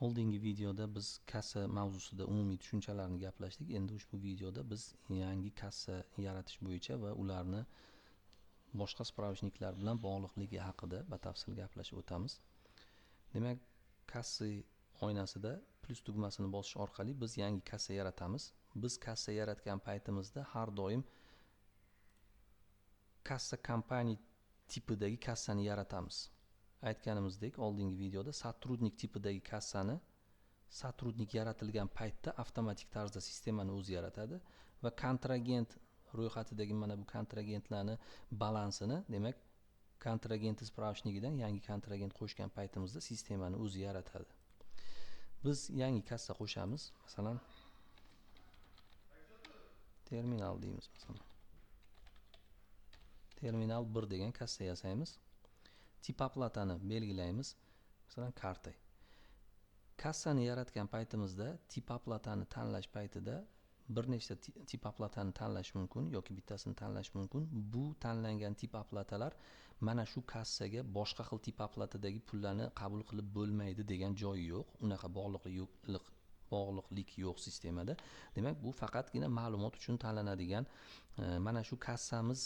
Oldingi videoda biz kassa mavzusida umumiy tushunchalarni gaplashdik. Endi ushbu videoda biz yangi kassa yaratish bo'yicha va ularni boshqa spravочникlar bilan bog'liqligi haqida batafsil gaplashib o'tamiz. Demak, kassa oynasida plus tugmasini bosish orqali biz yangi kassa yaratamiz. Biz kassa yaratgan paytimizda har doim kassa kompaniya tipidagi kassani yaratamiz. Aytganimizdek, oldingi videoda сотрудник tipidagi kassani сотрудник yaratilgan paytda avtomatik tarzda sistemani o'zi yaratadi va kontragent ro'yxatidagi mana bu kontragentlarni balansini, demak, kontragent spravочниgidan yangi kontragent qo'shgan paytimizda sistemani o'zi yaratadi. Biz yangi kassa qo'shamiz, masalan, terminal deymiz, masalan. Terminal 1 degan kassa yasaymiz. Tip oplatani belgilaymiz, masalan, karta. Kassani yaratgan paytimizda tip oplatani tanlash paytida bir nechta tip oplatani tanlash mumkin yoki bittasini tanlash mumkin. Bu tanlangan tip oplatalar mana shu kassaga boshqa xil tip oplatadagi pullarni qabul qilib bo'lmaydi degan joyi yo'q. Unaqa bog'liqlik yo'q sistemada. Demak, bu faqatgina ma'lumot uchun tanlanadigan, mana shu kassamiz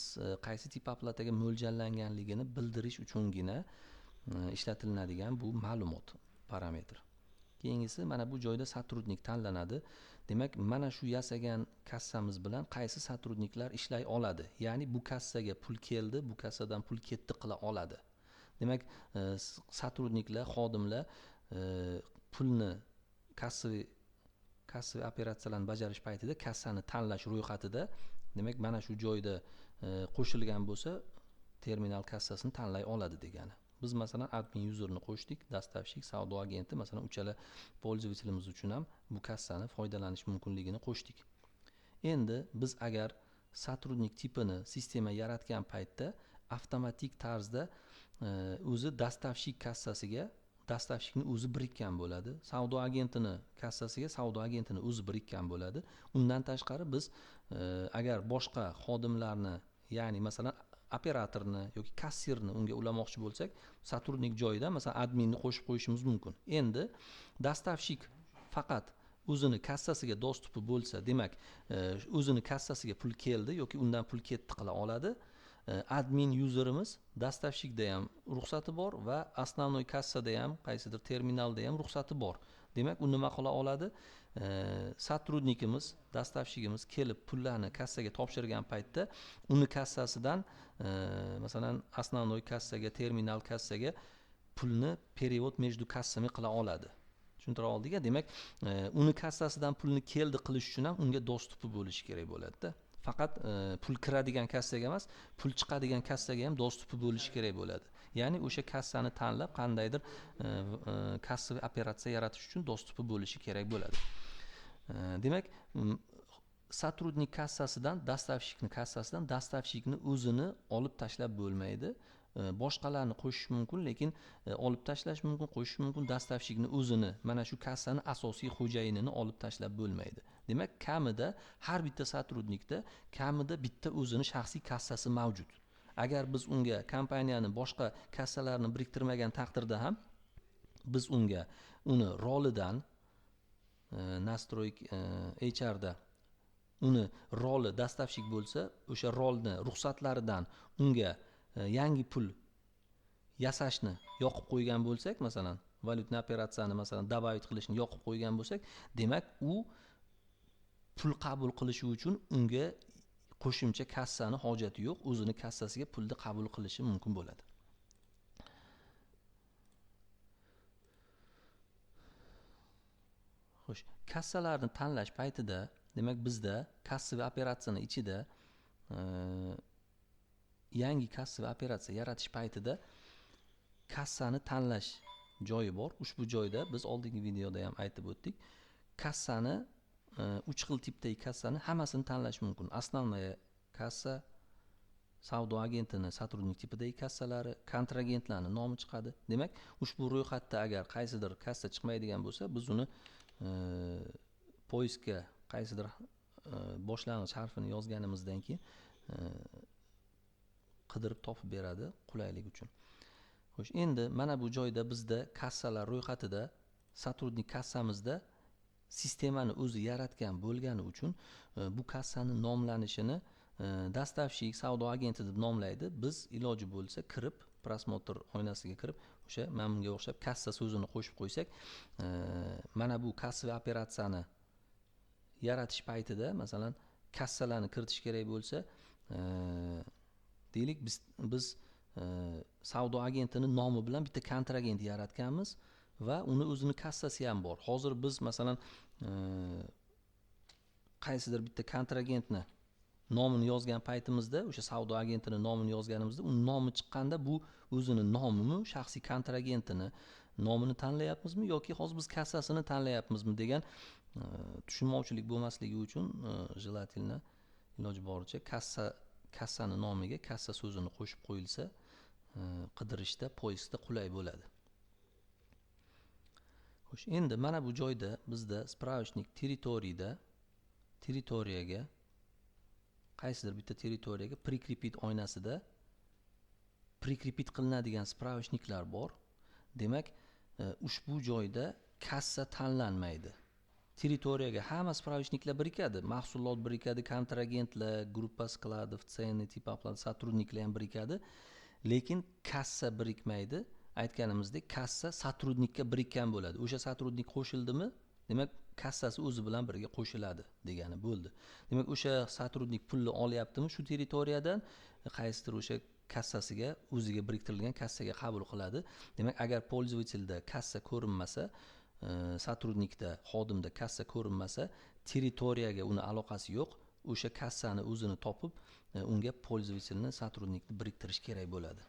qaysi tip oplataga mo'ljallanganligini bildirish uchungina ishlatilinadigan bu ma'lumot parametr. Keyingisi, mana bu joyda сотрудник tanlanadi. Demak, mana shu yasagan kassamiz bilan qaysi сотрудникlar ishlay oladi? Ya'ni bu kassaga pul keldi, bu kassadan pul ketdi qila oladi. Demak, сотрудникlar, xodimlar pulni kassaviy operatsiyalarni bajarish paytida kassani tanlash ro'yxatida, demak, mana shu joyda qo'shilgan bo'lsa, terminal kassasini tanlay oladi degani. Biz masalan admin userni qo'shdik, dostavщик, savdo agenti, masalan, uchala пользователimiz uchun ham bu kassani foydalanish mumkinligini qo'shdik. Endi biz agar сотрудник tipini sistema yaratgan paytda avtomatik tarzda o'zi dostavщик kassasiga dostavщикni o'zi birikkan bo'ladi. Savdo agentini kassasiga savdo agentini o'zi birikkan bo'ladi. Undan tashqari biz agar boshqa xodimlarni, ya'ni masalan operatorni yoki kassirni unga ulamoqchi bo'lsak, сотрудник joyida masalan adminni qo'shib qo'yishimiz mumkin. Endi dostavщик faqat o'zini kassasiga dostupi bo'lsa, demak, o'zini kassasiga pul keldi yoki undan pul ketdi qila oladi. Admin userimiz dostavщикda ham ruxsati bor va основной kassada ham, qaysidir terminalda ham ruxsati bor. Demak, u nima qila oladi? Сотрудникimiz, dostavщигimiz kelib pullarni kassaga topshirgan paytda uni kassasidan, masalan, основной kassaga, terminal kassaga pulni перевод между kassami qila oladi. Tushuntira oldik-a? Demak, uni kassasidan pulni keldi qilish uchun ham unga dostupi bo'lishi kerak bo'ladi-da. Faqat pul kiradigan kassaga emas, pul chiqadigan kassaga ham dostupi bo'lishi kerak bo'ladi. Ya'ni o'sha kassani tanlab qandaydir kassaviy operatsiya yaratish uchun dostupi bo'lishi kerak bo'ladi. Demak, сотрудник kassasidan, dostavщикni kassasidan dostavщикni o'zini olib tashlab bo'lmaydi. Boshqalarni qo'shish mumkin, lekin olib tashlash mumkin, qo'shish mumkin, dostavщикni o'zini, mana shu kassani asosiy xo'jayinini olib tashlab bo'lmaydi. Demak, kamida har bitta сотрудникda kamida bitta o'zini shaxsiy kassasi mavjud. Agar biz unga kompaniyani boshqa kassalarini biriktirmagan taqdirda ham biz unga uni rolidan настройк HRda uni roli dostavщик bo'lsa, o'sha rolni ruxsatlaridan unga yangi pul yasashni yoqib qo'ygan bo'lsak, masalan, valyutniy operatsiyani masalan добавить qilishni yoqib qo'ygan bo'lsak, demak, u pul qabul qilishi uchun unga qo'shimcha kassani hojati yo'q, o'zini kassasiga pulni qabul qilishi mumkin bo'ladi. Xo'sh, kassalarni tanlash paytida, demak, bizda kassaviy operatsiyani ichida yangi kassaviy operatsiya yaratish paytida kassani tanlash joyi bor. Ushbu joyda biz oldingi videoda ham aytib o'tdik. Kassani 3 xil tipdagi kassani hammasini tanlash mumkin. Основная kassa, savdo agentini сотрудник tipidagi kassalari, kontragentlarning nomi chiqadi. Demak, ushbu ro'yxatda agar qaysidir kassa chiqmaydigan bo'lsa, biz uni poiskga qaysidir boshlang'ich harfini yozganimizdan keyin qidirib topib beradi qulaylik uchun. Xo'sh, endi mana bu joyda bizda kassalar ro'yxatida Сотрудник kassamizda sistemani o'zi yaratgan bo'lgani uchun bu kassani nomlanishini доставщик, savdo agenti deb nomlaydi. Biz iloji bo'lsa kirib, просмотр oynasiga kirib, o'sha mana bunga o'xshab kassa so'zini qo'shib qo'ysak, mana bu kassaviy operatsiyani yaratish paytida, masalan, kassalarni kiritish kerak bo'lsa, deylik, biz savdo agentini nomi bilan bitta kontragent yaratganmiz va uni o'zini kassasi ham bor. Hozir biz, masalan, qaysidir bitta kontragentni nomini yozgan paytimizda, o'sha savdo agentini nomini yozganimizda, uni nomi chiqqanda, bu o'zini nomimi, shaxsiy kontragentini nomini tanlayapmizmi yoki hozir biz kassasini tanlayapmizmi degan tushunmovchilik bo'lmasligi uchun, желательно, iloji boricha kassani nomiga kassa so'zini qo'shib qo'yilsa, qidirishda, поиск da qulay bo'ladi. Xo'sh, endi mana bu joyda bizda справочник территорий da territoriyaga, qaysidir bitta territoriyaga прикрепить oynasida прикрепить qilinadigan справочник lar bor. Demak, ushbu joyda kassa tanlanmaydi. Territoriyaga hamma справочник lar birikadi: mahsulot birikadi, kontragentlar, группа складов, цены, тип оплаты, сотрудник lar ham birikadi, lekin kassa birikmaydi. Aytganimizdek, kassa сотрудник ka birikkan bo'ladi. O'sha сотрудник qo'shildimi, demak, kassasi o'zi bilan birga qo'shiladi degani bo'ldi. Demak, o'sha сотрудник pulni olyaptimi shu territoriyadan, qaysidir o'sha kassasiga, o'ziga biriktirilgan kassaga qabul qiladi. Demak, agar пользователь da kassa ko'rinmasa, сотрудник da, xodimda kassa ko'rinmasa, territoriyaga uni aloqasi yo'q. O'sha kassani o'zini topib, unga пользователь ni, сотрудник ni biriktirish kerak bo'ladi.